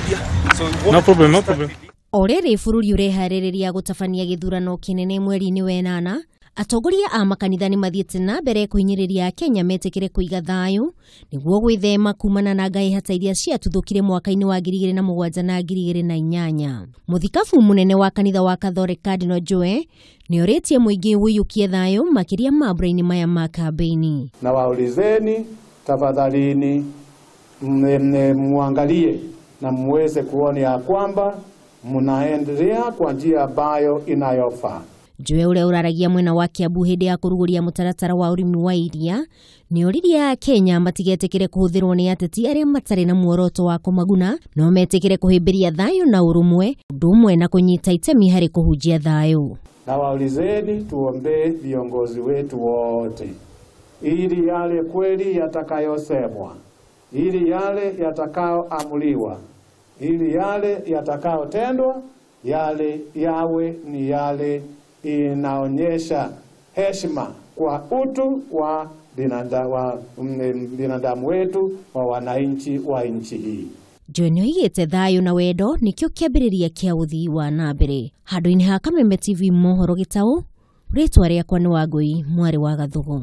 media. So we No want problem, to no start problem. with O rĩrĩ bũrũri ũreharĩrĩria gũtabania gĩthurano kĩnene mweri-inĩ wenana, atongoria a makanitha nĩ mathiĩte na mbere kũhinyĩrĩria Kenya metĩkĩre kũiga thayũ nĩguo gwĩthema kumana na ngaĩhata iria ciatuthũkire mwaka-inĩ wa 2007 na 2008. Mũthikabu mũnene wa kanitha wa Catholic Cardinal Joe nĩ orĩtie mũingĩ ũiyũkie thayũ makĩria mambura-inĩ maya ma kambĩini. Na waulizeni tafadhalini, muangalie na muweze kuona ya kwamba mnaendelea kwa njia ambayo inayofaa. Joe ũrĩa ũraragia mwena wa Kiambu hĩndĩ ya kũrugũria mũtaratara wa ũrĩmi wa iria nĩ oririe Akenya matigetĩkĩre kũhũthĩrwo nĩ ateti arĩa matarĩ na muoroto wa kũmaguna no metĩkĩre kũhĩmbĩria thayũ na ũrũmwe ũndũ ũmwe na kũnyita itemi harĩ kũhunjia thayũ. Na waulizeni, tuombee viongozi wetu wote, ili yale kweli yatakayosemwa, ili yale yatakayoamuliwa, ili yale yatakayotendwa, yale yawe ni yale inaonyesha heshima kwa utu wa binadamu wetu wa wananchi wa nchi hii. Joe nĩoigĩte thayũ na wendo nĩkĩo kĩambĩrĩria kĩa ũthii wa na mbere. Handũ-inĩ ha Kameme TV mohoro gĩtaũ, rĩtwa rĩakwa nĩ Wangũi mwarĩ wa Gathugu.